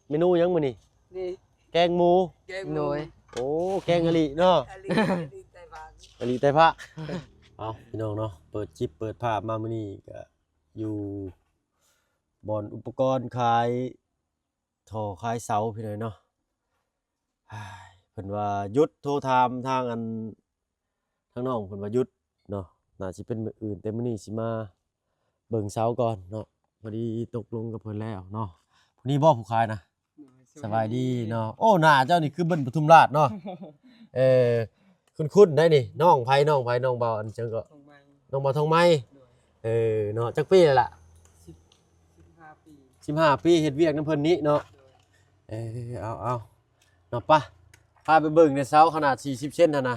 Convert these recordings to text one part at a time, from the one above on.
ເມນູຫຍັງມື້ນີ້? ນີ້ ແກງໝູ. ແກງໝູ. ໂດຍ. ໂອ້ ແກງອາລີເນາະ. ອາລີ ອາລີໄຕ້ພາກ ອາລີໄຕ້ພາກ. ເອົາ ພີ່ນ້ອງເນາະ ເປີດຈິບເປີດພາບມາມື້ນີ້ກະຢູ່ບ່ອນອຸປະກອນຂາຍທໍ່ຂາຍເສົາ ພີ່ນ້ອງເນາະ. ເພິ່ນວ່າຢຸດ ໂທຖາມທາງອັນ ທາງນ້ອງເພິ່ນວ່າຢຸດເນາະ ໜ້າຊິເປັນມື້ອື່ນ ແຕ່ມື້ນີ້ຊິມາເບິ່ງເສົາກ່ອນເນາະ. ພໍດີຕົກລົງກັບເພິ່ນແລ້ວເນາະ. ຜູ້ນີ້ບໍ່ ຜູ້ຂາຍນະ? ໂດຍ. ສະບາຍດີເນາະ. ໂອ້ ໜ້າເຈົ້ານີ້ຄືເບິ້ນປະທຸມລາດເນາະ. ເອີ ຄຸ້ນໆໄດ໋ນີ້. ນ້ອງໃຜ? ນ້ອງໃຜ? ນ້ອງບ່າວອັນຫຍັງເກາະ? ທອງໄມ. ນ້ອງບ່າວທອງໄມ. ໂດຍ. ເອີເນາະ ຈັກປີແລ້ວລະ? ສິບ ສິບຫ້າປີ. ສິບຫ້າປີ ເຮັດວຽກນຳເພິ່ນນີ້ເນາະ. ໂດຍ. ເອີ ເອົາໆ ເນາະ ປະ ພາໄປເບິ່ງໃນເສົາຂະໜາດສີ່ສິບເຊັນຫັ້ນນະ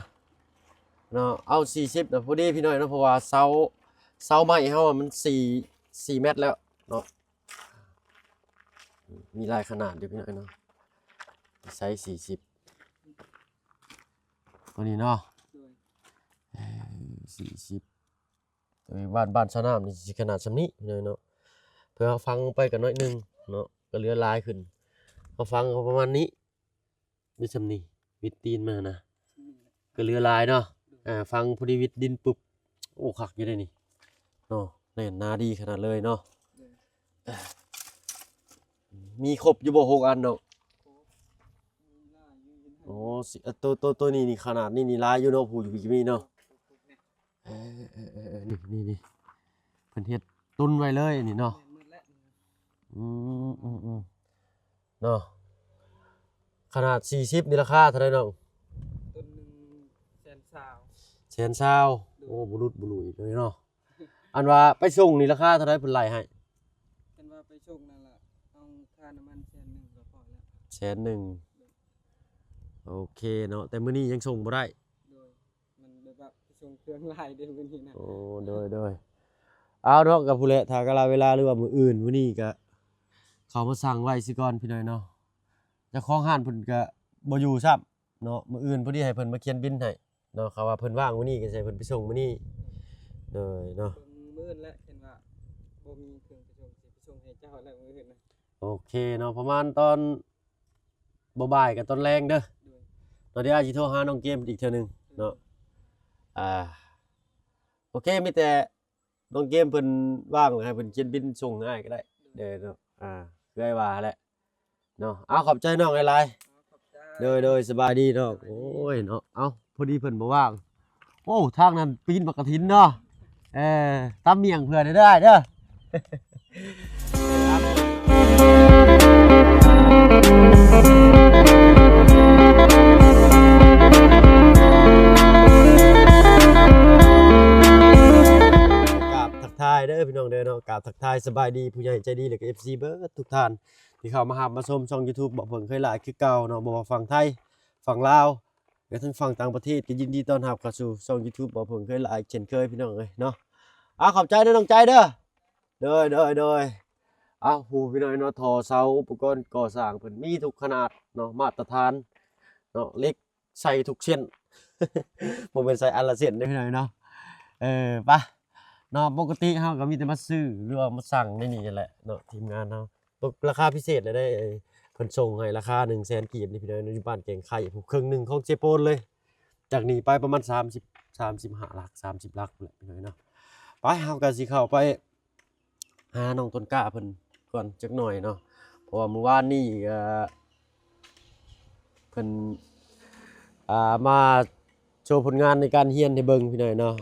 ເນາະ. ເອົາສີ່ສິບນະ ພໍດີພີ່ນ້ອງເນາະ ເພາະວ່າເສົາ ເສົາໄມ້ເຮົາມັນສີ່ ສີ່ແມັດແລ້ວເນາະ. ມີຫຼາຍຂະໜາດຢູ່ພີ່ນ້ອງເນາະ. ໃສ່ສີ່ສິບ ຕົວນີ້ເນາະ. ໂດຍ. ເອີ ສີ່ສິບ ໂດຍ ບ້ານ ບ້ານຊາວນ້ຳນີ້ຊິຂະໜາດສ່ຳນີ້ເນາະ. ເພື່ອເຮົາຝັງໄປກໍໜ້ອຍໜຶ່ງເນາະ ກໍເຫຼືອຫຼາຍຂຶ້ນ. ເຮົາຝັງກໍປະມານນີ້ ມີສ່ຳນີ້ ວິດຕີນມານະ ກໍເຫຼືອຫຼາຍເນາະ. ອາ ຝັງພໍດີວິດດິນປຶບ ໂອ້ ຄັກຢູ່ເດ້ນີ້ເນາະ. ແໜ້ນໜາດີຂະໜາດເລີຍເນາະ. ໂດຍ. ມີຄົບຢູ່ບໍ່ ຫົກອັນເນາະ? ໂອ້ ໂຕ ໂຕ ໂຕນີ້ນີ້ ຂະໜາດນີ້ນີ້ຫຼາຍຢູ່ເນາະ ຜູ້ຢູ່ພີ້ກໍມີເນາະ. ເອີ ເອີ ເອີ ເອີ ນີ້ ນີ້ ນີ້ ເພິ່ນເຮັດຕຸນໄວ້ເລີຍນີ້ເນາະ. ແມ່ນໝົດແລ້ວ. ອືມ ອືມ ອືມ ເນາະ. ຂະໜາດສີ່ສິບນີ້ລາຄາເທົ່າໃດນ້ອງ? ຕົ້ນໜຶ່ງແສນຊາວ. ແສນຊາວ. ໂດຍ. ໂອ້ ບໍ່ຫຼຸດບໍ່ຫຼຸຍເລີຍເນາະ. ອັນວ່າໄປສົ່ງນີ້ລາຄາເທົ່າໃດເພິ່ນໄລ່ໃຫ້? ຄັນວ່າໄປສົ່ງນັ້ນລະ ເອົາຄ່ານ້ຳມັນແສນໜຶ່ງກໍພໍແລ້ວ. ແສນໜຶ່ງ. ໂດຍ. ໂອເຄເນາະ ແຕ່ມື້ນີ້ຍັງສົ່ງບໍ່ໄດ້. ໂດຍ. ມັນແບບວ່າໄປສົ່ງເຄື່ອງຫຼາຍເດ້ມື້ນີ້ນະ. ໂອ້ ໂດຍ ໂດຍ. ເອົາເນາະ ກໍພຸ້ນແຫຼະ ຖ້າກາລະເວລາ ຫຼືວ່າມື້ອື່ນ ມື້ນີ້ກໍເຂົ້າມາສັ່ງໄວ້ຊິກ່ອນພີ່ນ້ອງເນາະ. ເຈົ້າຂອງຮ້ານເພິ່ນກໍບໍ່ຢູ່ຊ້ຳເນາະ. ມື້ອື່ນພໍດີໃຫ້ເພິ່ນມາຂຽນບິນໃຫ້ເນາະ. ເຂົາວ່າເພິ່ນວ່າງມື້ນີ້ກໍຊິໃຫ້ເພິ່ນໄປສົ່ງມື້ນີ້. ໂດຍເນາະ. ເບິ່ງມື້ອື່ນແຫຼະ ຄັນວ່າບໍ່ມີເຄື່ອງໄປສົ່ງ ຊິໄປສົ່ງໃຫ້ເຈົ້າແລ້ວມື້ອື່ນນະ. ໂອເຄເນາະ ປະມານຕອນ ບໍ່ບ່າຍກັບຕອນແລງເດີ. ໂດຍ. ຕອນນີ້ອ້າຍຊິໂທຫານ້ອງເກມອີກເທື່ອໜຶ່ງເນາະ. ໂດຍ. ອ່າ ໂອເຄ ມີແຕ່ນ້ອງເກມເພິ່ນວ່າງ ໃຫ້ເພິ່ນຂຽນບິນສົ່ງໃຫ້ອ້າຍກໍໄດ້ເດີເນາະ. ອ່າ ຄືອ້າຍວ່າຫັ້ນແຫຼະເນາະ. ເອົາ ຂອບໃຈນ້ອງຫຼາຍໆ. ຂອບໃຈ. ໂດຍ ໂດຍ ສະບາຍດີນ້ອງ. ໂອ້ຍເນາະ ເອົາ ພໍດີເພິ່ນບໍ່ວ່າງ. ໂອ້ ທາງນັ້ນປີນໝາກກະຖິນເນາະ. ເອີ ຕຳໝ້ຽງເພື່ອນເດີອ້າຍເດີ. ກາບທັກທາຍເດີພີ່ນ້ອງເດີເນາະ. ກາບທັກທາຍສະບາຍດີຜູ້ໃຫຍ່ໃຈດີ ແລະກໍເອັຟຊີເບິດທຸກທ່ານ ທີ່ເຂົ້າມາຮັບມາຊົມຊ່ອງຢູທູບບໍ່ເພິ່ງເຄີຍຫຼາຍຄືເກົ່າເນາະ. ບໍ່ວ່າຝັ່ງໄທ ຝັ່ງລາວ ແລະທັງຝັ່ງຕ່າງປະເທດ ກໍຍິນດີຕ້ອນຮັບເຂົ້າສູ່ຊ່ອງຢູທູບບໍ່ເພິ່ງເຄີຍຫຼາຍເຊັ່ນເຄີຍ ພີ່ນ້ອງເອີຍເນາະ. ເອົາ ຂອບໃຈເດີນ້ອງໃຈເດີ. ໂດຍ ໂດຍ ໂດຍ. ເອົາ ຜູ້ ພີ່ນ້ອງເນາະ ທໍ່ເສົາ ອຸປະກອນກໍ່ສ້າງເພິ່ນມີທຸກຂະໜາດເນາະ ມາດຕະຖານເນາະ ເຫຼັກໃສ່ທຸກເສັ້ນ ບໍ່ແມ່ນໃສ່ອັນລະເສັ້ນເດ້ ພີ່ນ້ອງເນາະ. ເອີ ປະເນາະ ປົກກະຕິເຮົາກໍມີແຕ່ມາຊື້ ຫຼືວ່າມາສັ່ງໃນນີ້ຫັ້ນແຫຼະເນາະ ທີມງານເຮົາ. ລາຄາພິເສດເລີຍເດ້ ເພິ່ນສົ່ງໃຫ້ລາຄາໜຶ່ງແສນກີບນີ້ພີ່ນ້ອງ ຢູ່ບ້ານແກງໄຂ່ ຜູ້ເຄິ່ງໜຶ່ງຂອງເຊໂປນເລີຍ. ຈາກນີ້ໄປປະມານສາມສິບ ສາມສິບຫ້າຫຼັກ ສາມສິບຫຼັກພຸ້ນແຫຼະພີ່ນ້ອງເນາະ. ໄປ ເຮົາກໍຊິເຂົ້າໄປຫານ້ອງຕົ້ນກ້າເພິ່ນກ່ອນຈັກໜ້ອຍເນາະ ເພາະວ່າມື້ວານນີ້ ເອີ ເພິ່ນ ອ່າ ມາ ໂຊຜົນງານໃນການຮຽນໃຫ້ເບິ່ງພີ່ນ້ອງເນາະ.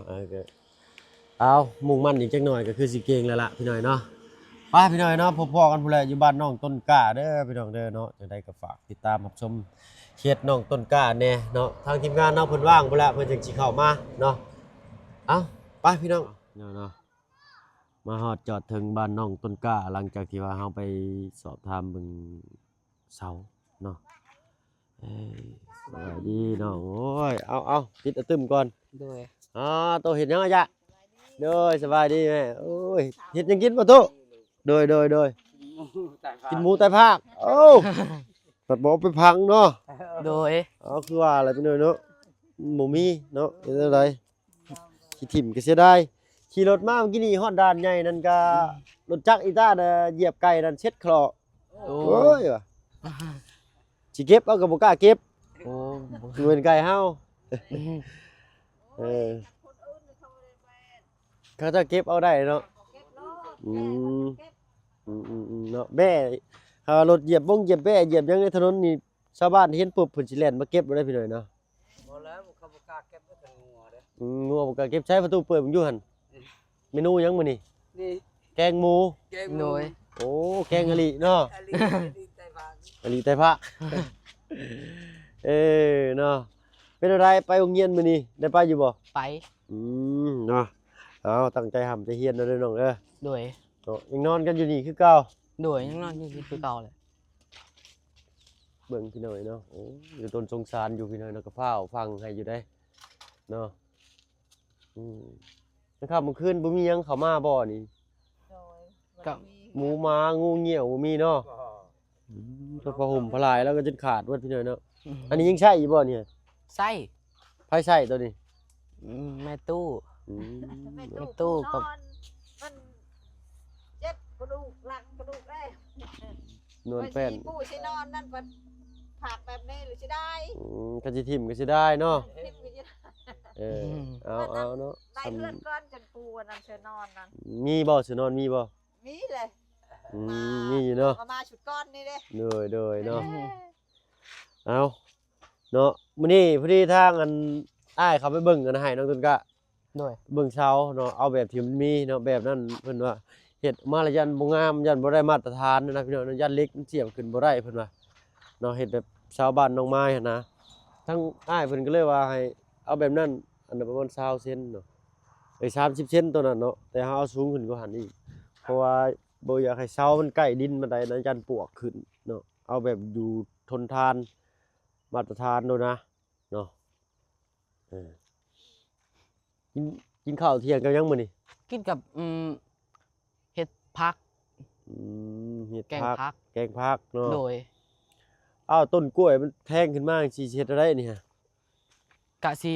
ເອົາ ມຸ້ງໝັ້ນອີກຈັກໜ້ອຍກໍຄືຊິເກັ່ງແລ້ວລະພີ່ນ້ອງເນາະ. ໄປພີ່ນ້ອງເນາະ ພົບພໍ້ກັນພຸ້ນແຫຼະ ຢູ່ບ້ານນ້ອງຕົ້ນກ້າເດີພີ່ນ້ອງເດີເນາະ. ຈັ່ງໃດກໍຝາກຕິດຕາມຮັບຊົມເຂດນ້ອງຕົ້ນກ້າແດ່ເນາະ. ທາງທີມງານເຮົາເພິ່ນວ່າງພຸ້ນແຫຼະ ເພິ່ນຈຶ່ງຊິເຂົ້າມາເນາະ. ເອົາ ໄປພີ່ນ້ອງເນາະ ມາຮອດຈອດເຖິງບ້ານນ້ອງຕົ້ນກ້າ ຫຼັງຈາກທີ່ວ່າເຮົາໄປສອບຖາມເບິ່ງ ເສົາເນາະ. ເອີຍ ສະບາຍດີນ້ອງ. ໂອ້ຍ ເອົາ ເອົາ ປິດອະຕຶ້ມກ່ອນ. ໂດຍ. ອໍ ໂຕເຮັດຫຍັງອະຍະ? ໂດຍ ສະບາຍດີແມ່. ໂອ້ຍ ເຮັດຫຍັງກິນບໍ່ໂຕ? ໂດຍ ໂດຍ ໂດຍ. ກິນໝູຕາຍພາກ. ໂອ້ ພັດບໍ່ເອົາໄປຝັງເນາະ. ໂດຍ. ເອົາ ຄືວ່າລະພີ່ນ້ອງເນາະ ບໍ່ມີເນາະ ເຮັດແນວໃດ? ຂີ້ຖິ້ມກໍເສຍດາຍ. ຂີ່ລົດມາເມື່ອກີ້ນີ້ຮອດດ່ານໃຫຍ່ນັ້ນກະ ລົດຈັກອີຕ້ານະ ຢຽບໄກ່ນັ້ນເຊັດເຄລາະ. ໂອ້ ໂອ້ຍວ່າ ຊິເກັບເອົາກໍບໍ່ກ້າເກັບ. ໂອ້ ບໍ່ແມ່ນໄກ່ເຮົາ. ເອີ ເຂົາເຈົ້າເກັບເອົາໄດ້ເນາະ. ອືມ ອືມໆໆ ເນາະ ແບ້ ຖ້າວ່າລົດຢຽບບົງຢຽບແບ້ຢຽບຫຍັງໃນຖະໜົນນີ້ ຊາວບ້ານເຫັນປຸບ ເພິ່ນຊິແລ່ນມາເກັບໂລດເດ້ພີ່ນ້ອງເນາະ. ບໍ່ແລ້ວ ເຂົາບໍ່ກ້າເກັບ ເປັນງົວເດ້. ອືມ ງົວບໍ່ກ້າເກັບ. ໃຊ້ປະຕູເປີດມັນຢູ່ຫັ້ນ. ເມນູຫຍັງມື້ນີ້? ນີ້ ແກງໝູ. ແກງໝູ. ໂດຍ. ໂອ້ ແກງອີ່ຫຼີເນາະ. ອີ່ຫຼີ ອີ່ຫຼີໄຕ້ພະ ອີ່ຫຼີໄຕ້ພະ. ເອີ ເນາະ ເປັນແນວໃດ ໄປໂຮງຮຽນມື້ນີ້ ໄດ້ໄປຢູ່ບໍ່? ໄປ. ອືມ ເນາະ ເອົາ ຕັ້ງໃຈຮ່ຳໃຈຮຽນເດີນ້ອງເດີ. ໂດຍ. ເນາະ ຍັງນອນກັນຢູ່ນີ້ຄືເກົ່າ? ໂດຍ ຍັງນອນຢູ່ນີ້ຄືເກົ່າແຫຼະ. ເບິ່ງພີ່ນ້ອງເນາະ ໂອ້ ຢູ່ຕົ້ນສົງສານຢູ່ພີ່ນ້ອງເນາະ ກໍຟ້າວຟັງໃຫ້ຢູ່ໄດ໋ເນາະ. ອືມ ກາງຄ່ຳກາງຄືນບໍ່ມີຫຍັງເຂົ້າມາບໍ່ນີ້? ໂດຍ. ກໍ ບໍ່ມີ ໝູໝາງູງຽວບໍ່ມີເນາະ. ອືມ ແຕ່ຜ້າຫົ່ມຜ້າລາຍລາວກໍຈົນຂາດເບິດພີ່ນ້ອງເນາະ. ອືມ ອັນນີ້ຍັງໃຊ້ຢູ່ບໍ່ນີ້? ໃຊ້. ໃຜໃຊ້ໂຕນີ້? ອືມ ແມ່ຕູ້. ອືມ ແມ່ຕູ້ ແມ່ຕູ້ກັບ ນອນ ມັນເຈັບກະດູກຫຼັງກະດູກເອວ. ນວນແປ້ນ ຊິປູຊິນອນນັ້ນ ເພິ່ນພາກແບບນີ້ ເສຍດາຍ. ອືມ ຄັນຊິຖິ້ມກໍເສຍດາຍເນາະ. ຖິ້ມກໍເສຍດາຍ. ເອີ ອືມ ເອົາ ເອົາເນາະ ໄດ້ເຮືອນກ່ອນ ຈັ່ງປູອັນນັ້ນ ເສືອນອນນັ້ນ. ມີບໍ່ ເສືອນອນມີບໍ່? ມີແຫຼະ. ອືມ ມາ ມີຢູ່ເນາະ ມາ ມາຊຸດກ່ອນນີ້ເດ້. ໂດຍ ໂດຍເນາະ. ເອີ ເອົາເນາະ ມື້ນີ້ພໍດີທາງອັນ ອ້າຍເຂົາໄປເບິ່ງອັນໃຫ້ນ້ອງຕົ້ນກ້າ. ໂດຍ. ເບິ່ງເສົາເນາະ ເອົາແບບທີ່ມັນມີເນາະ ແບບນັ້ນເພິ່ນວ່າເຮັດມາແລ້ວຢ້ານບໍ່ງາມ ຢ້ານບໍ່ໄດ້ມາດຕະຖານນະພີ່ນ້ອງເນາະ ຢ້ານເຫຼັກມັນສຽມຂຶ້ນບໍ່ໄດ້ເພິ່ນວ່າເນາະ ເຮັດແບບເສົາບ້ານນ້ອງມາຍຫັ້ນນະ. ທາງອ້າຍເພິ່ນກໍເລີຍວ່າໃຫ້ເອົາແບບນັ້ນ ອັນນັ້ນປະມານຊາວເຊັນເນາະ ເອີຍ ສາມສິບເຊັນໂຕນັ້ນເນາະ ແຕ່ເຮົາເອົາສູງຂຶ້ນກວ່າຫັ້ນອີກ ເພາະວ່າບໍ່ຢາກໃຫ້ເສົາມັນໃກ້ດິນປານໃດນະ ຢ້ານປວກຂຶ້ນເນາະ. ເອົາແບບຢູ່ທົນທານ ມາດຕະຖານໂລດນະ ເນາະ. ເອີ ກິນ ກິນເຂົ້າທ່ຽງກັບຫຍັງມື້ນີ້? ກິນກັບ ອືມ ເຫັດຜັກ. ອືມ ເຫັດ ແກງຜັກ ແກງຜັກເນາະ. ໂດຍ. ອ້າວ ຕົ້ນກ້ວຍມັນແທງຂຶ້ນມາຈັ່ງຊີ້ ຊິເຮັດແນວໃດນີ້ຮະ? ກະຊິ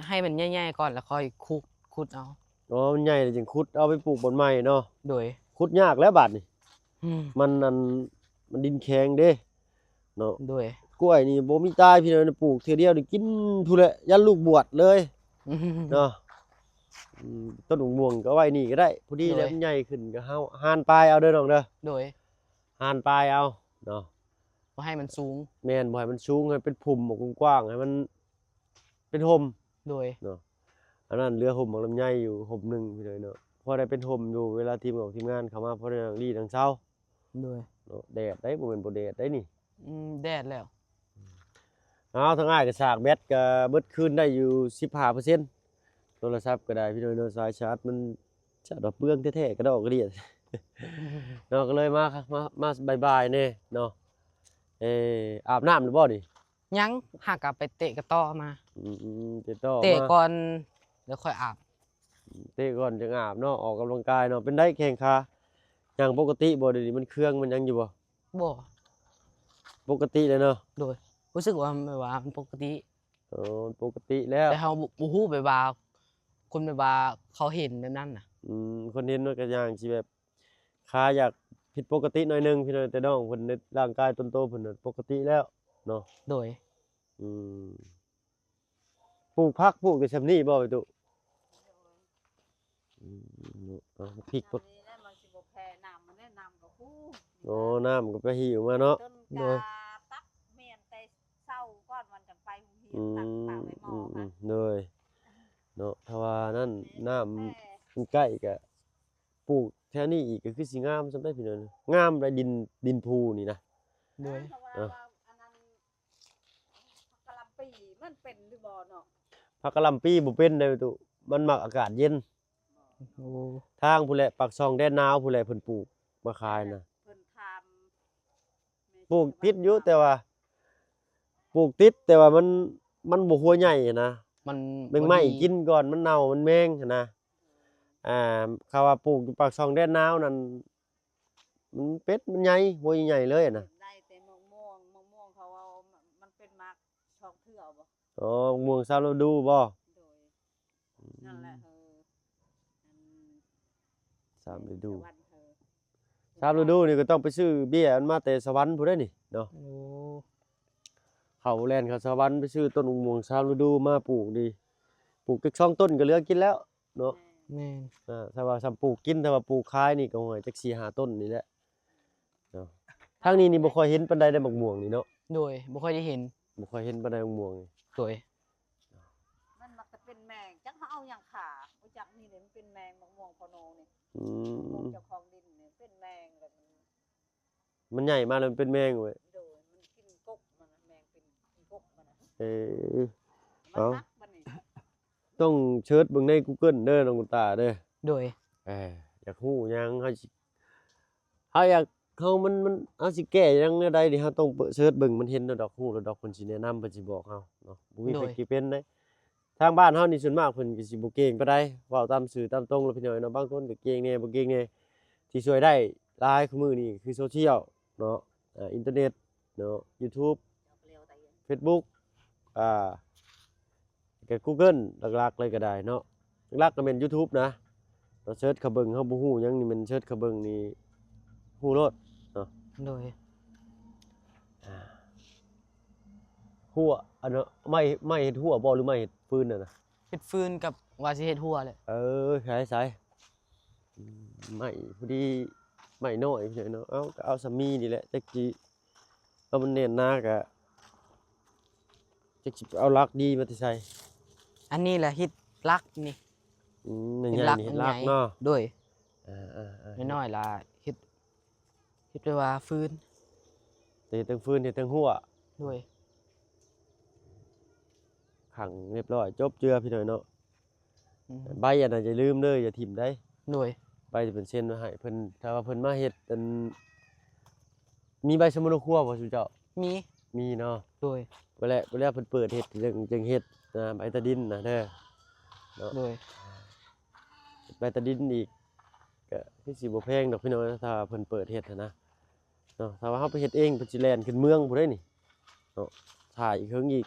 ໃຫ້ມັນໃຫຍ່ໆກ່ອນ ແລ້ວຄ່ອຍຂຸດ ຂຸດເອົາ. ອໍ ມັນໃຫຍ່ແລ້ວຈຶ່ງຂຸດເອົາໄປປູກບ່ອນໃໝ່ເນາະ. ໂດຍ. ຂຸດຍາກແລ້ວບາດນີ້. ອືມ ມັນ ອັນ ມັນດິນແຂງເດ້. ເນາະ. ໂດຍ. ກ້ວຍນີ້ບໍ່ມີຕາຍພີ່ນ້ອງ ປູກເທື່ອດຽວນີ້ກິນພຸ້ນແຫຼະ ຢັນລູກບວດເລີຍເນາະ. ອືມ ຕົ້ນໝາກມ່ວງກໍໄວ້ນີ້ກໍໄດ້ ພໍດີແຫຼະ. ໂດຍ. ມັນໃຫຍ່ຂຶ້ນກໍເຮົາຫານປາຍເອົາເດີນ້ອງເດີ. ໂດຍ. ຫານປາຍເອົາເນາະ ບໍ່ໃຫ້ມັນສູງ. ແມ່ນ ບໍ່ໃຫ້ມັນສູງ ໃຫ້ເປັນພຸ່ມອອກກວ້າງໆ ໃຫ້ມັນເປັນຮົ່ມ. ໂດຍ. ເນາະ ອັນນັ້ນເຫຼືອຮົ່ມໝາກລຳໄຍຢູ່ຮົ່ມໜຶ່ງພີ່ນ້ອງເນາະ ພໍໄດ້ເປັນຮົ່ມຢູ່ ເວລາທີມອອກທີມງານເຂົ້າມາ ພໍໄດ້ນັ່ງລີ່ນັ່ງເຊົາ. ໂດຍ. ເນາະ ແດດໄດ໋ ບໍ່ແມ່ນບໍ່ແດດໄດ໋ນີ້. ອືມ ແດດແລ້ວ. ເອົາ ທາງອ້າຍກໍສາກແບັດກໍເບິດຄືນໄດ້ຢູ່ສິບຫ້າເປີເຊັນ ໂທລະສັບກໍໄດ້ພີ່ນ້ອງເນາະ ສາຍຊາດມັນຊາດວ່າເປືອງແທ້ໆ ກະດອກກະດຽດເນາະ ກໍເລີຍມາ ມາ ມາບ່າຍໆແດ່ເນາະ. ເອີ ອາບນ້ຳແລ້ວບໍ່ນີ້? ຍັງ ຫາກະໄປເຕະກະຕໍ້ມາ. ອືມ ເຕະຕໍ້ ເຕະກ່ອນ ແລ້ວຄ່ອຍອາບ. ເຕະກ່ອນຈັ່ງອາບເນາະ ອອກກຳລັງກາຍເນາະ. ເປັນໃດແຂ້ງຂາ ຍ່າງປົກກະຕິບໍ່? ດຽວນີ້ມັນເຄືອງມັນຫຍັງຢູ່ບໍ່? ບໍ່ ປົກກະຕິເລີຍເນາະ. ໂດຍ. ຮູ້ສຶກວ່າແບບວ່າມັນປົກກະຕິ. ເອີ ປົກກະຕິແລ້ວ ແຕ່ເຮົາບໍ່ ບໍ່ຮູ້ແບບວ່າ ຄົນແບບວ່າເຂົາເຫັນແບບນັ້ນນະ. ອືມ ຄົນເຫັນມັນກໍຍ່າງຊິແບບ ຂາຢາກຜິດປົກກະຕິໜ້ອຍໜຶ່ງພີ່ນ້ອງ ແຕ່ນ້ອງເພິ່ນໃນຮ່າງກາຍຕົນໂຕເພິ່ນນັ້ນປົກກະຕິແລ້ວເນາະ. ໂດຍ. ອືມ ປູກຜັກປູກແຕ່ຊ່ຳນີ້ບໍ່ໄອ້ຕູ້? ອືມ ເອົາ ພິກ ນ້ຳນີ້ແຫຼະ ມັນຊິບໍ່ແຜ່ນ້ຳ ມັນແຫຼະ ນ້ຳກໍ ອໍ ນ້ຳກໍໄປຫິ້ວມາເນາະ. ໂດຍ. ຕັກໝ້ອງແຕ່ເຊົ້າກ່ອນ ມັນຈັ່ງໄປໂຮງຮຽນ ອືມ ຕັກ ຕັກໄວ້ໝໍ້. ອືມ ອືມ ໂດຍ ເນາະ. ຖ້າວ່ານັ້ນ ແມ່ນ ນ້ຳ ແຕ່ ມັນໃກ້ກະ ປູກແຖວນີ້ອີກກໍຄືຊິງາມສ່ຳໃດພີ່ນ້ອງ ງາມໄດ໋ ດິນ ດິນພູນີ້ນະ. ໂດຍ. ເອີ ອັນນັ້ນ ຜັກກະຫຼ່ຳປີມັນເປັນຫຼືບໍ່ເນາະ? ຜັກກະຫຼ່ຳປີບໍ່ເປັນໃດ໋ຕູ້ ມັນມັກອາກາດເຢັນ. ໂອ້ ທາງພຸ້ນແຫຼະ ປາກຊ່ອງແດນນາວພຸ້ນແຫຼະ ເພິ່ນປູກມາຂາຍນະ. ເພິ່ນຖາມ ປູກຕິດຢູ່ ແຕ່ວ່າ ປູກຕິດ ແຕ່ວ່າມັນ ມັນບໍ່ຫົວໃຫຍ່ຫັ້ນນະ ມັນ ແມງໄມ້ກິນກ່ອນ ມັນເນົ່າ ມັນແມງຫັ້ນນະ. ອ່າ ຄຳວ່າປູກຢູ່ປາກຊ່ອງແດນນາວນັ້ນ ມັນເປັດ ມັນໃຫຍ່ ຫົວໃຫຍ່ເລີຍນະ. ໄດ້ແຕ່ໝາກມ່ວງ ໝາກມ່ວງເຂົາເວົ້າ ມັນເປັນໝາກສອງເທື່ອບໍ່? ອໍ ໝາກມ່ວງສາມລະດູບໍ່? ໂດຍ. ອືມ ນັ້ນແຫຼະ ເອີ ອັນ ສາມລະດູ ສະຫວັນເອີ. ສາມລະດູນີ້ກໍຕ້ອງໄປຊື້ເບ້ຍມັນມາແຕ່ສະຫວັນພຸ້ນເດ້ນີ້ເນາະ. ໂອ້ ເຂົາແລ່ນເຂົ້າສະຫວັນໄປຊື້ຕົ້ນໝາກມ່ວງສາມລະດູມາປູກນີ້ ປູກຈັກສອງຕົ້ນກໍເຫຼືອກິນແລ້ວເນາະ. ແມ່ນ ອ່າ ຖ້າວ່າສ່ຳປູກກິນ ຖ້າວ່າປູກຂາຍນີ້ກໍ ໂອ້ຍ ຈັກສີ່ຫ້າຕົ້ນນີ້ແຫຼະເນາະ. ທາງນີ້ນີ້ບໍ່ຄ່ອຍເຫັນປານໃດເດ້ ໝາກມ່ວງນີ້ເນາະ. ໂດຍ ບໍ່ຄ່ອຍໄດ້ເຫັນ ບໍ່ຄ່ອຍເຫັນປານໃດໝາກມ່ວງນີ້. ໂດຍ ມັນມັກຈະເປັນແມງ ຈັກເຮົາເອົາຫຍັງຂາ ບໍ່ຈັກ. ນີ້ເດ້ ມັນເປັນແມງ ໝາກມ່ວງພໍ່ໂນນີ້. ອືມ ຂອງເຈົ້າຂອງດິນນີ້ເປັນແມງ ແລ້ວມັນ ມັນໃຫຍ່ມາແລ້ວມັນເປັນແມງເວີຍ. ໂດຍ ມັນກິນກົກມັນນະ ແມງເປັນກິນກົກມັນນະ. ເອີ ມັນ ເອົ້າ ຮັກບັດນີ້ ຕ້ອງເສີດເບິ່ງໃນກູເກີນເດີ ນ້ອງກຸນຕາເດີ. ໂດຍ ເອີ ຢາກຮູ້ຫຍັງ ເຮົາຊິ ເຮົາຢາກ ເຮົາ ມັນ ມັນ ເຮົາຊິແກ້ຫຍັງແນວໃດນີ້ ເຮົາຕ້ອງເປີດເສີດເບິ່ງ ມັນເຫັນແລ້ວດອກ ຮູ້ແລ້ວດອກ ເພິ່ນຊິແນະນຳ ເພິ່ນຊິບອກເຮົາເນາະ. ບໍ່ມີໃຜ ໂດຍ ເກັ່ງເປັນເດ້. ທາງບ້ານເຮົານີ້ສ່ວນມາກເພິ່ນກໍຊິບໍ່ເກັ່ງປານໃດ ເວົ້າຕາມຊື່ຕາມຕົງແຫຼະ ພີ່ນ້ອງເນາະ. ບາງຄົນກໍເກັ່ງແດ່ ບໍ່ເກັ່ງແດ່. ທີ່ຊ່ວຍໄດ້ຫຼາຍຄູ່ມື້ນີ້ຄືໂຊຊຽວເນາະ ອ່າ ອິນເຕີເນັດເນາະ ຢູທູບ ເຟສບຸກ ອ່າ ກໍກູເກີນ ຫຼັກໆເລີຍກໍໄດ້ເນາະ. ຫຼັກໆກໍແມ່ນຢູທູບນະ ເຮົາເສີດເຂົ້າເບິ່ງ ເຮົາບໍ່ຮູ້ຫຍັງນີ້ ແມ່ນເສີດເຂົ້າເບິ່ງນີ້ຮູ້ໂລດເນາະ. ໂດຍ ອ່າ ຮົ້ວ ອັນ ໄມ້ ໄມ້ເຮັດຮົ້ວບໍ່ ຫຼືໄມ້ເຮັດຟືນຫັ້ນນະ? ເຮັດຟືນກັບວ່າຊິເຮັດຮົ້ວແຫຼະ. ເອີ ໃສໆ ອືມ ໄມ້ພໍດີ ໄມ້ນ້ອຍເນາະ. ເອົາ ກໍເອົາສ່ຳນີ້ນີ້ແຫຼະ ຈັກຊິ ເອົາມັນແໜ້ນໜາກະ ຈັກຊິເອົາຫຼັກດີມາແຕ່ໃສ. ອັນນີ້ແຫຼະເຮັດຫຼັກນີ້. ອືມ ໃຫຍ່ໆນີ້ເຮັດຫຼັກເນາະ. ໂດຍ ເອີໆໆ ນ້ອຍໆລະເຮັດ ເຮັດແບບວ່າຟືນ ແຕ່ເຮັດທັງຟືນເຮັດທັງຮົ້ວ. ໂດຍ ຂັງຮຽບຮ້ອຍ ຈົບເຈືອ ພີ່ນ້ອງເນາະ. ອືມ ໃບອັນນັ້ນຢ່າລືມເດີ ຢ່າຖິ້ມໄດ້. ໂດຍ ໃບທີ່ເພິ່ນເຊັນໄວ້ໃຫ້ເພິ່ນ ຖ້າວ່າເພິ່ນມາເຮັດອັນ ມີໃບສຳມະໂນຄົວບໍ່ຊຸມເຈົ້າ? ມີ ມີເນາະ. ໂດຍ ເວລາ ເວລາເພິ່ນເປີດເຮັດ ຈຶ່ງ ຈຶ່ງເຮັດ ອ່າ ໃບຕາດິນນະເດີເນາະ. ໂດຍ ໃບຕາດິນອີກ ກໍຄືຊິບໍ່ແພງດອກ ພີ່ນ້ອງ ຖ້າເພິ່ນເປີດເຮັດຫັ້ນນະເນາະ. ຖ້າວ່າເຮົາໄປເຮັດເອງ ເພິ່ນຊິແລ່ນຂຶ້ນເມືອງພຸ້ນເດ້ນີ້ເນາະ. ຖ້າອີກເຫິງອີກ.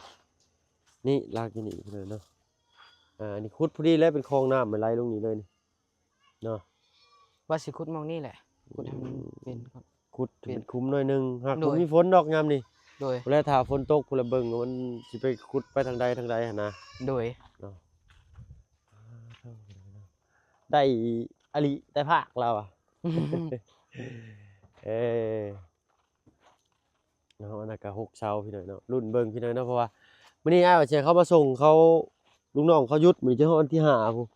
ນີ້ ຫຼັກຢູ່ນີ້ພຸ້ນເນາະ. ອ່າ ອັນນີ້ຂຸດພໍດີແລ້ວ ເປັນຄອງນ້ຳມັນໄຫຼລົງນີ້ເລີຍນີ້ເນາະ. ວ່າຊິຂຸດໝ່ອງນີ້ແຫຼະ ຂຸດໃຫ້ມັນເປັນ ອືມ ເປັນ ຂຸດໃຫ້ມັນຂຸມໜ້ອຍໜຶ່ງ ຫາກ ໂດຍ ບໍ່ມີຝົນດອກຍາມນີ້. ໂດຍ ພຸ້ນແຫຼະ ຖ້າຝົນຕົກພຸ້ນລະເບິ່ງວ່າມັນຊິໄປຂຸດໄປທາງໃດທາງໃດຫັ້ນນະ. ໂດຍເນາະ. ໄດ້ອີ່ຫຼີ ໄດ້ພາກລາວອະ. ເອີ ເນາະ ອັນນັ້ນກໍຫົກເສົາ ພີ່ນ້ອງເນາະ. ລຸ້ນເບິ່ງ ພີ່ນ້ອງເນາະ ເພາະວ່າມື້ນີ້ອ້າຍວ່າຊິໃຫ້ເຂົາມາສົ່ງ ເຂົາ ລູກນ້ອງເຂົາຢຸດ ມື້ນີ້ຈະຮອດວັນທີຫ້າພຸ້ນ.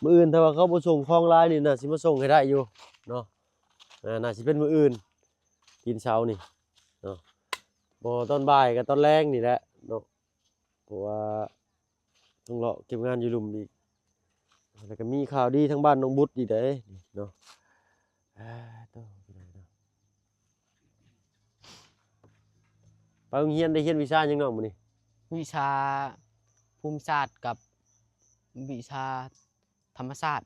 ມື້ອື່ນຖ້າວ່າເຂົາບໍ່ສົ່ງຂອງຫຼາຍນີ້ ໜ້າຊິມາສົ່ງໃຫ້ໄດ້ຢູ່ເນາະ. ອ່າ ໜ້າຊິເປັນມື້ອື່ນ ຕີນເສົານີ້ເນາະ. ບໍ່ຕອນບ່າຍກໍຕອນແລງນີ້ແຫຼະເນາະ ເພາະວ່າ ຕ້ອງເລາະເກັບງານຢູ່ລຸ່ມອີກ ແລ້ວກໍມີຂ່າວດີທາງບ້ານນ້ອງບຸດອີກເດ້ເນາະ. ອ່າ ໂຕ ໄປໂຮງຮຽນໄດ້ຮຽນວິຊາຫຍັງນ້ອງມື້ນີ້? ວິຊາພູມສາດກັບວິຊາທຳມະສາດ.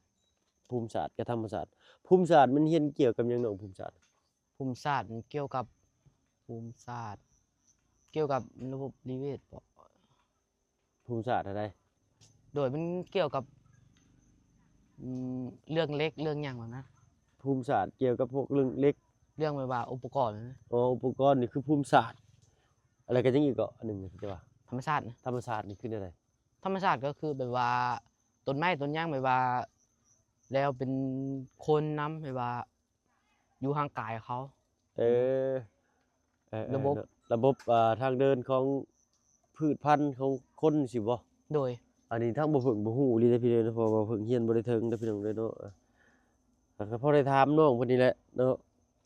ພູມສາດກັບທຳມະສາດ. ພູມສາດມັນຮຽນກ່ຽວກັບຫຍັງນ້ອງ ພູມສາດ? ພູມສາດມັນກ່ຽວກັບ ພູມສາດ ກ່ຽວກັບລະບົບນິເວດບໍ? ພູມສາດຫັ້ນໃດ? ໂດຍ ມັນກ່ຽວກັບ ອືມ ເລື່ອງເຫຼັກເລື່ອງຫຍັງແບບນັ້ນ. ພູມສາດກ່ຽວກັບພວກເລື່ອງເຫຼັກ ເລື່ອງແບບວ່າອຸປະກອນ. ອໍ ອຸປະກອນນີ້ຄືພູມສາດ. ແລ້ວກໍຫຍັງອີກເກາະ ອັນໜຶ່ງທີ່ວ່າທຳມະຊາດນະ? ທຳມະຊາດນີ້ຄືແນວໃດ? ທຳມະຊາດກໍຄືແບບວ່າຕົ້ນໄມ້ຕົ້ນຫຍັງ ແບບວ່າ ແລ້ວເປັນຄົນນຳ ແບບວ່າ ຢູ່ຮ່າງກາຍເຂົາ. ເອີ ເອີ ລະບົບ ເອີ ລະບົບ ອ່າ ທາງເດີນຂອງພືດພັນຂອງຄົນຊີ້ບໍ? ໂດຍ ອັນນີ້ທາງບໍ່ເພິ່ງບໍ່ຮູ້ອີ່ຫຼີເດ້ພີ່ເດີ ເພາະວ່າບໍ່ເພິ່ງຮຽນບໍ່ໄດ້ເຖິງເດ້ພີ່ນ້ອງເດີເນາະ. ກໍພໍໄດ້ຖາມນ້ອງເພິ່ນນີ້ແຫຼະເນາະ.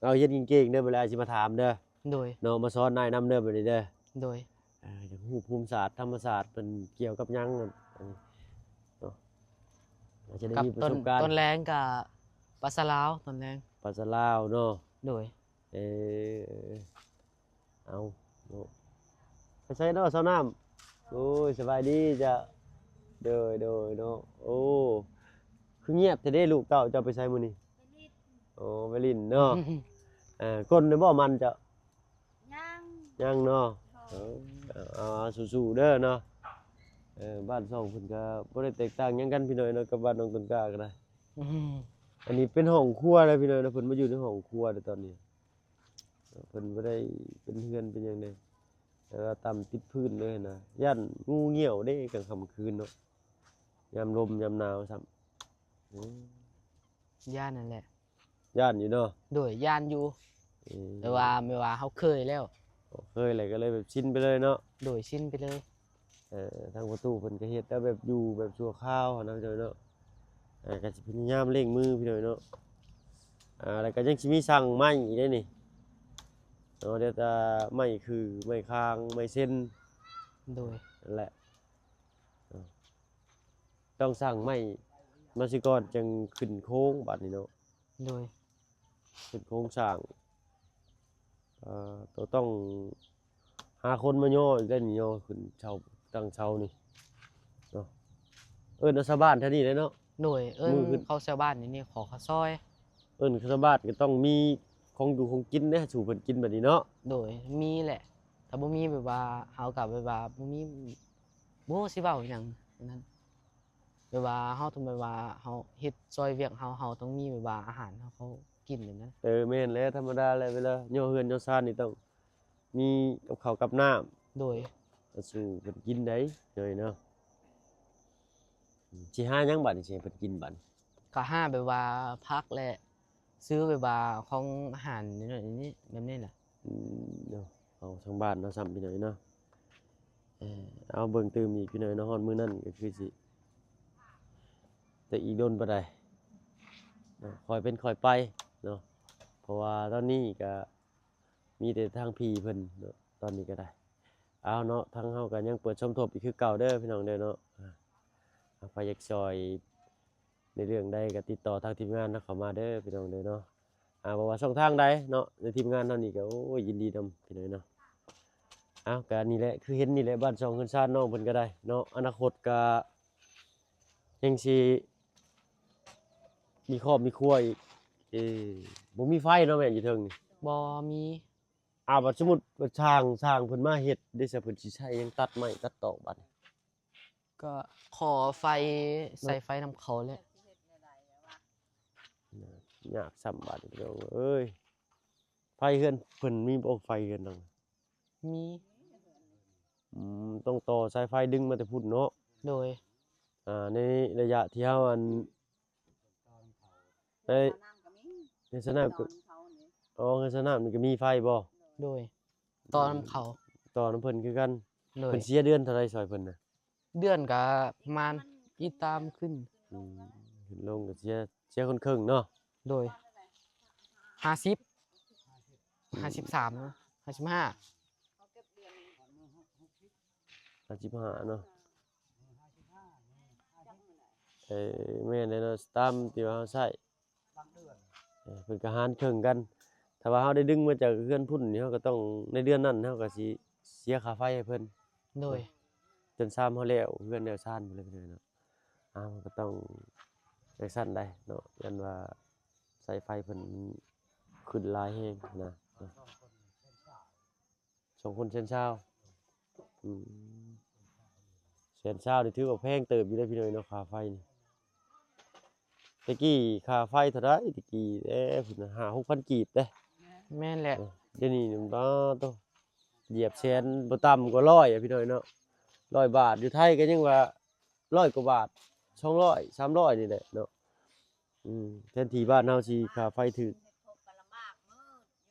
ເອົາຮຽນເກັ່ງໆເດີ ບັດນີ້ອ້າຍຊິມາຖາມເດີ. ໂດຍ ເນາະ ມາສອນອ້າຍນຳເດີ ບັດນີ້ເດີ. ໂດຍ ອ່າ ຢາກຮູ້ພູມສາດທຳມະຊາດເພິ່ນກ່ຽວກັບຫຍັງ ອັນນີ້ເນາະ ອາດຈະໄດ້ມີປະສົບການ. ຕອນແລງກະປາສາລາວ ຕອນແລງ ປາສາລາວເນາະ. ໂດຍ ເອີ ເອົາເນາະ ໄປໃສເນາະສາວນ້ຳ? ໂອ້ຍ ສະບາຍດີເຈົ້າ. ໂດຍ ໂດຍເນາະ. ໂອ້ ຄືງຽບແທ້ເດ້ ລູກເຕົ້າເຈົ້າໄປໃສມື້ນີ້? ໂອ້ ໄປຫຼິ້ນເນາະ. ເອີ ກົ້ນໄດ້ບໍ່ມັນເຈົ້າ? ຍັງ ຍັງເນາະ. ເອີ ເອົາ ເອົາ ສູ້ໆເດີເນາະ. ເອີ ບ້ານຊ່ອງເພິ່ນກໍບໍ່ໄດ້ແຕກຕ່າງຫຍັງກັນພີ່ນ້ອງເນາະ ກັບບ້ານນ້ອງຕົ້ນກ້າກໍໄດ້. ອືມ ອັນນີ້ເປັນຫ້ອງຄົວແລ້ວພີ່ນ້ອງເນາະ, ເພິ່ນມາຢູ່ໃນຫ້ອງຄົວແລ້ວຕອນນີ້. ເພິ່ນບໍ່ໄດ້ເປັນເຮືອນເປັນຫຍັງເດ້ ແຕ່ວ່າຕ່ຳຕິດພື້ນເລີຍນະ, ຢ້ານງູງຽວເດ້ກາງຄ່ຳກາງຄືນເນາະ, ຍາມລົມຍາມໜາວຊ້ຳ. ເອີ ຢ້ານນັ້ນແຫຼະ. ຢ້ານຢູ່ເນາະ? ໂດຍ ຢ້ານຢູ່. ເອີ ແຕ່ວ່າແມ່ນວ່າເຮົາເຄີຍແລ້ວ. ເຄີຍແລ້ວກໍເລີຍແບບຊິນໄປເລີຍເນາະ? ໂດຍ ຊິນໄປເລີຍ. ເອີ ທາງພໍ່ຕູ້ເພິ່ນກໍເຮັດແບບຢູ່ແບບຊົ່ວຄາວຫັ້ນນະພີ່ນ້ອງເນາະ. ເອີ ກໍຊິພະຍາຍາມເລັ່ງມືພີ່ນ້ອງເນາະ. ອ່າ ແລ້ວກໍຍັງຊິມີສັ່ງໄມ້ອີກເດ້ນີ້ເນາະ, ດຽວແຕ່ໄມ້ຂື່ ໄມ້ຄາງ ໄມ້ເຊັນ. ໂດຍ ນັ້ນແຫຼະ. ເອີ ຕ້ອງສ້າງໄມ້ມາຊິກ່ອນ ຈັ່ງຂຶ້ນໂຄງບາດນີ້ເນາະ. ໂດຍ ຂຶ້ນໂຄງສ້າງ. ເອີ ໂຕຕ້ອງຫາຄົນມາຍໍອີກແລ້ວນີ້, ຍໍຂຶ້ນເສົາ ຕັ້ງເສົານີ້ເນາະ. ເອີ້ນເອົາຊາວບ້ານແຖວນີ້ແຫຼະເນາະ. ໂດຍ ເອີ້ນ ມື້ຂຶ້ນ ເຂົາຊາວບ້ານນີ້ ຂໍເຂົ້າຊອຍ. ເອີ້ນຊາວບ້ານກໍຕ້ອງມີຂອງຢູ່ຂອງກິນເດ້ ສູ່ເພິ່ນກິນບາດນີ້ເນາະ. ໂດຍ ມີແຫຼະ. ຖ້າບໍ່ມີແບບວ່າ ເຮົາກໍແບບວ່າບໍ່ມີ ບໍ່ຮູ້ຊິເວົ້າຫຍັງນັ້ນ. ແບບວ່າເຮົາຕ້ອງແບບວ່າເຮົາເຮັດຊ່ອຍວຽກເຮົາ ເຮົາຕ້ອງມີແບບວ່າອາຫານເຮົາເຂົ້າກິນແບບນັ້ນ. ເອີ ແມ່ນແຫຼະ, ທຳມະດາແຫຼະ, ເວລາຍໍເຮືອນຍໍຊານນີ້ຕ້ອງມີກັບເຂົ້າກັບນ້ຳ. ໂດຍ ມາສູ່ເພິ່ນກິນໄດ໋ ໂດຍເນາະ. ຊິຫາຫຍັງບາດນີ້ ຊິໃຫ້ເພິ່ນກິນບາດນີ້? ກໍຫາແບບວ່າຜັກແລະ ຊື້ແບບວ່າຂອງອາຫານນີ້ ແບບນີ້ແຫຼະ. ອືມ ເນາະ ເອົາທາງບ້ານເຮົາຊ້ຳພີ່ນ້ອງເນາະ. ເອີ ເອົາເບິ່ງຕື່ມອີກພີ່ນ້ອງເນາະ, ຮອດມື້ນັ້ນກໍຄືຊິ ແຕ່ອີກດົນປານໃດເນາະ, ຄ່ອຍເປັນຄ່ອຍໄປເນາະ, ເພາະວ່າຕອນນີ້ກໍມີແຕ່ທາງພີ່ເພິ່ນເນາະ ຕອນນີ້ກໍໄດ້. ເອົາເນາະ ທາງເຮົາກໍຍັງເປີດສົມທົບອີກຄືເກົ່າເດີພີ່ນ້ອງເດີເນາະ. ອາ ໃຜຢາກຊ່ອຍ ໃນເລື່ອງໃດກໍຕິດຕໍ່ທາງທີມງານເຮົາເຂົ້າມາເດີພີ່ນ້ອງເດີເນາະ. ອ່າ ບໍ່ວ່າຊ່ອງທາງໃດເນາະ ໃນທີມງານເຮົານີ້ກໍ ໂອ້ຍ ຍິນດີນຳພີ່ນ້ອງເນາະ. ເອົາ ກໍນີ້ແຫຼະ ຄືເຫັນນີ້ແຫຼະ ບ້ານຊ່ອງເຮືອນຊານນ້ອງເພິ່ນກໍໄດ້ເນາະ, ອະນາຄົດກໍຍັງຊິມີຄອບມີຄົວອີກ. ເອີ ບໍ່ມີໄຟເນາະແມ່ ຢູ່ເທິງນີ້? ບໍ່ມີ. ອາ ບັດສົມມຸດວ່າຊ່າງ ຊ່າງເພິ່ນມາເຮັດເດ ຊະ ເພິ່ນຊິໃຊ້ຫຍັງຕັດໄມ້ຕັດຕອກບັດນີ້? ກໍຂໍໄຟ ໃຊ້ໄຟນຳເຂົາແຫຼະ. ຍາກຊ້ຳບາດນີ້ພີ່ນ້ອງເອີຍ. ໄຟເຮືອນເພິ່ນມີບໍ່ ໄຟເຮືອນນາງ? ມີ. ອືມ ຕ້ອງຕໍ່ສາຍໄຟດຶງມາແຕ່ພຸ້ນເນາະ? ໂດຍ. ອ່າ ໃນໄລຍະທີ່ເຮົາ ອັນ ເອີຍ ເຮືອນສະໜາມກໍ ອໍ ເຮືອນສະໜາມນີ້ກໍມີໄຟບໍ່? ໂດຍ. ຕໍ່ນຳເຂົາ ຕໍ່ນຳເພິ່ນຄືກັນ. ໂດຍ. ເພິ່ນເສຍເດືອນເທົ່າໃດຊ່ອຍເພິ່ນນະ? ເດືອນກໍປະມານ ອີງຕາມຂຶ້ນ. ອືມ ຂຶ້ນລົງກໍເສຍ ເສຍຄົນເຄິ່ງເນາະ? ໂດຍ. ຫ້າສິບ ຫ້າສິບສາມ ຫ້າສິບຫ້າ ຫ້າສິບຫ້າເນາະ. ເອີ ແມ່ນແລ້ວເນາະ ຕາມທີ່ວ່າເຮົາໃຊ້ ເອີ ເພິ່ນກໍຫານເຄິ່ງກັນ. ຖ້າວ່າເຮົາໄດ້ດຶງມາຈາກເຮືອນພຸ້ນນີ້ ເຮົາກໍຕ້ອງ ໃນເດືອນນັ້ນເຮົາກໍຊິເສຍຄ່າໄຟໃຫ້ເພິ່ນ. ໂດຍ. ຈົນຊາມເຮົາແລ້ວ ເຮືອນແລ້ວຊານພຸ້ນແຫຼະເນາະ. ອ້າວ ມັນກໍຕ້ອງຈັ່ງຊັ້ນໄດ໋ເນາະ, ຢ້ານວ່າສາຍໄຟເພິ່ນຂຶ້ນຫຼາຍແຮງນະ. ສອງຄົນແສນຊາວ. ອືມ ແສນຊາວນີ້ຖືວ່າແພງເຕີບຢູ່ເດ້ພີ່ນ້ອງເນາະ ຄ່າໄຟນີ້. ແຕ່ກີ້ຄ່າໄຟເທົ່າໃດແຕ່ກີ້ເດ້? ພຸ້ນນະ ຫ້າຫົກພັນກີບເດ້. ແມ່ນແຫຼະ. ເອີ ດຽວນີ້ນີ້ ບາດໂຕ ຢຽບແສນ ບໍ່ຕ່ຳກວ່າຮ້ອຍອະ ພີ່ນ້ອງເນາະ. ຮ້ອຍບາດ ຢູ່ໄທກໍຍັງວ່າ ຮ້ອຍກວ່າບາດ ສອງຮ້ອຍ ສາມຮ້ອຍນີ້ແຫຼະເນາະ. ອືມ ແທນທີ່ບ້ານເຮົາຊິຄ່າໄຟຖືກ.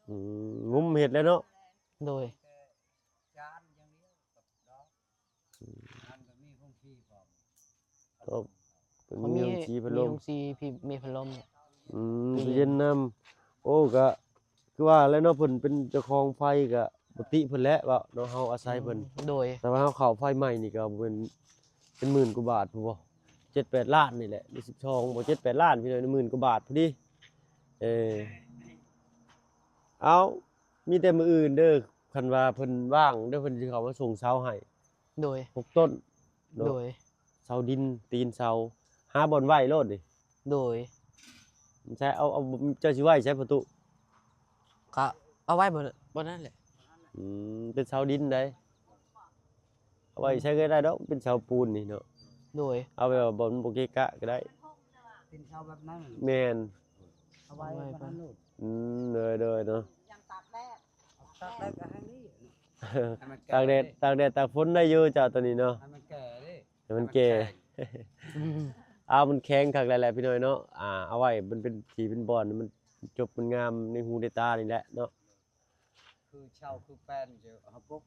ອືມ ງຸ້ມເຮັດແລ້ວເນາະ. ໂດຍ. ອືມ ກໍເປັນ ເຂົາມີ ມີໂຮງສີພັດລົມ ມີໂຮງສີ ມີພັດລົມ. ອືມ ຕູ້ເຢັນນຳ. ໂອ້ ກະຄືວ່າແຫຼະເນາະ ເພິ່ນເປັນເຈົ້າຂອງໄຟ ກະບໍ່ຕິເພິ່ນແຫຼະເວົ້າເນາະ, ເຮົາອາໄສເພິ່ນ. ອືມ ໂດຍ. ແຕ່ວ່າເຮົາເຂົ້າໄຟໃໝ່ນີ້ກະເປັນ ເປັນໝື່ນກວ່າບາດພຸ້ນບໍ່ ເຈັດແປດລ້ານນີ້ແຫຼະ ຫຼື ສິບສອງບໍ່ ເຈັດແປດລ້ານ ພີ່ນ້ອງ ໝື່ນກວ່າບາດພໍດີ. ເອີ ເອົາ ມີແຕ່ມື້ອື່ນເດີ ຄັນວ່າເພິ່ນວ່າງເດີ ເພິ່ນຊິເຂົ້າມາສົ່ງເສົາໃຫ້. ໂດຍ. ຫົກຕົ້ນເນາະ. ໂດຍ. ເສົາດິນ ຕີນເສົາ ຫາບ່ອນໄວ້ໂລດນີ້. ໂດຍ. ໃຊ້ ເອົາ ເອົາ ເຈົ້າຊິໄວ້ໃສປະຕູ? ກະເອົາໄວ້ບ່ອນ ບ່ອນນັ້ນແຫຼະ. ອືມ ເປັນເສົາດິນໃດ໋ ເອົາໄວ້ໃສກໍໄດ້ດອກ ເປັນເສົາປູນນີ້ເນາະ. ໂດຍ. ເອົາໄວ້ວ່າບ່ອນບໍ່ເກະກະກໍໄດ້. ຕີນເຊົາແບບນັ້ນ ແມ່ນ ເອົາໄວ້ ເອົາໄວ້ ບໍ່ທັນໂລດ ອືມ ໂດຍໆ ເນາະ ຕາກແດດ ຕາກແດດກໍໃຫ້ນີ້ ໃຫ້ມັນແກ່ ຕາກແດດ ຕາກແດດຕາກຝົນໄດ້ຢູ່ເຈົ້າໂຕນີ້ເນາະ ໃຫ້ມັນແກ່ເດ້ ໃຫ້ມັນແກ່ ໃຫ້ມັນແຂງ ອ້າວ ມັນແຂງຄັກແລ້ວແຫຼະພີ່ນ້ອງເນາະ ອ່າ ເອົາໄວ້ມັນເປັນທີ່ເປັນບ່ອນ ໃຫ້ມັນຈົບມັນງາມໃນຫູໃນຕານີ້ແຫຼະເນາະ ຄືເຊົາຄືແປ້ນຢູ່ ເຮົາປຸກ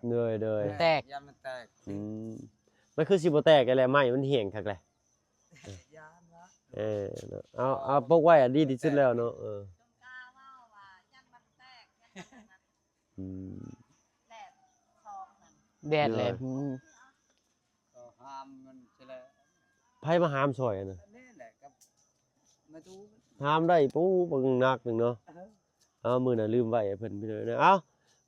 ໂດຍໆ ມັນແຕກ ຢ້ານມັນແຕກ ອືມ ມັນຄືຊິບໍ່ແຕກແຫຼະ ໄມ້ມັນແຫ້ງຄັກແຫຼະ ຢ້ານວະ ເອີ ເນາະ ເອົາ ເອົາປົກໄວ້ອະ ດີທີ່ສຸດແລ້ວເນາະ ເອີ ອືມ ແດດແຫຼະ ໂດຍ ອືມ ກໍຫ້າມມັນຊິແຫຼະ ໃຜມາຫ້າມຊ່ອຍຫັ້ນນະ ແມ່ນແຫຼະ ກັບມາດູມັນ ຫ້າມໄດ້ ໂອ້ ບັກໜັກໜຶ່ງເນາະ ເອີ ເອົາ ມື້ໜ້າລືມໄວ້ໃຫ້ເພິ່ນພີ່ນ້ອງເນາະ ເອົ້າ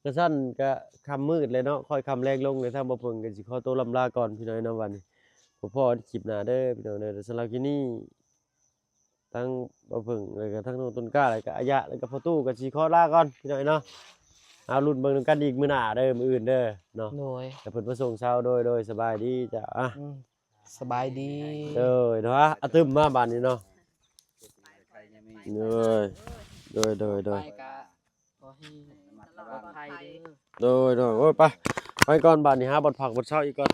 ກະຊັ້ນກະຄ່ຳມືດແລ້ວເນາະ ຄ່ອຍຄ່ຳແລງລົງແລ້ວ ທາງບ່າວເຜິ້ງກະຊິຂໍໂຕລ່ຳລາກ່ອນພີ່ນ້ອງເນາະ ບັດນີ້ ພໍ້ກັນຄລິບໜ້າເດີພີ່ນ້ອງເດີ ສຳລັບຄລິບນີ້ ທັງບ່າວເຜິ້ງ ແລ້ວກະທັງນ້ອງຕົ້ນກ້າ ແລ້ວກະອາຍະ ແລ້ວກະພໍ່ຕູ້ກະຊິຂໍລາກ່ອນພີ່ນ້ອງເນາະ ເອົາລຸ້ນເບິ່ງນຳກັນອີກມື້ໜ້າເດີ ມື້ອື່ນເດີເນາະ ໂດຍ ແລ້ວເພິ່ນມາສົ່ງເຊົາ ໂດຍ ໂດຍ ສະບາຍດີເຈົ້າ ອືມ ສະບາຍດີ ໂດຍເນາະ ອາ ຕື່ມມາບາດນີ້ເນາະ ໂດຍ ໂດຍ ໂດຍ ໂດຍ ໄປກະ ຂໍໃຫ້ປອດໄພເດີ ໂດຍ ໂດຍ ໂອ້ຍ ໄປ ໄປກ່ອນບາດນີ້ ຫາບ່ອນພັກບ່ອນເຊົາອີກກ່ອນ